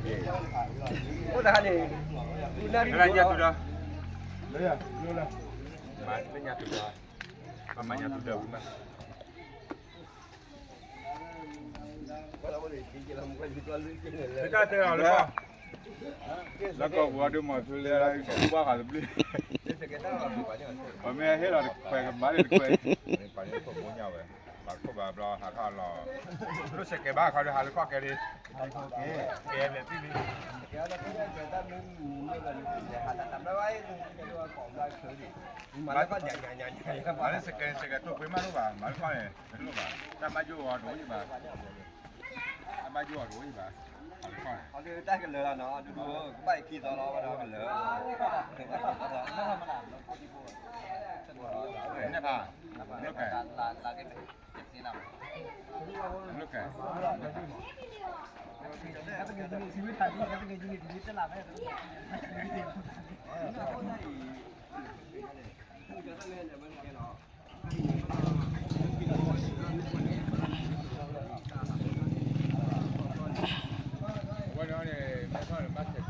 အိၣ်တခါန့ၣ်, လၢညါတူဒီး, လၢညါတူဒီး, ပမၤညါတူဒီးဝံၤမး, တၢ်တဲအီၤလၢ လၢကီၢ်ပူၤအဒိမီၤထူလၢ ဘၣ်ဃးတဘျုး, ပမ့ၢ်ဟ့ၣ်လီၤတခွဲးကဘၣ်လၢတခွဲး, ပှၤလၢခိၣ်ဘိညါဝဲ, ပှၤခိၣ်ဘၣ်ဘျီဟးထီၣ်လီၤ, လိၣ်စဲးကဲဘၣ်ခီဒီးဟးလၢခီၣ်ကဲလံ, ကဲလဲၤသံလံ, မၤလၢစဲးကဲ စဲးကဲတိၢ်ကွ့မးလိၣ်ဘၣ်, မၤလၢခီၣ်န့ၣ်တလိၣ်ဘၣ်, တၢ်ဘၣ်ယိၣ်အီၤတအိၣ်ဘၣ်, တၢ်ဘၣ်ယိၣ်အီၤတအိၣ်ဘၣ်, မၤလၢခီၣ်န့ၣ်, တၢ်ကလၢာ်လီၤနီၤ, ဒူဒူ, ကဘၣ်အံၤခံသီလီၤ, ဝဲဒီးကလၢာ်, နဖး, နဖး, နဖး, အဝဲန့ၣ်န့ၣ် မ့ၢ်ခီၣ်န့ၣ် ဘၣ်ဆဲး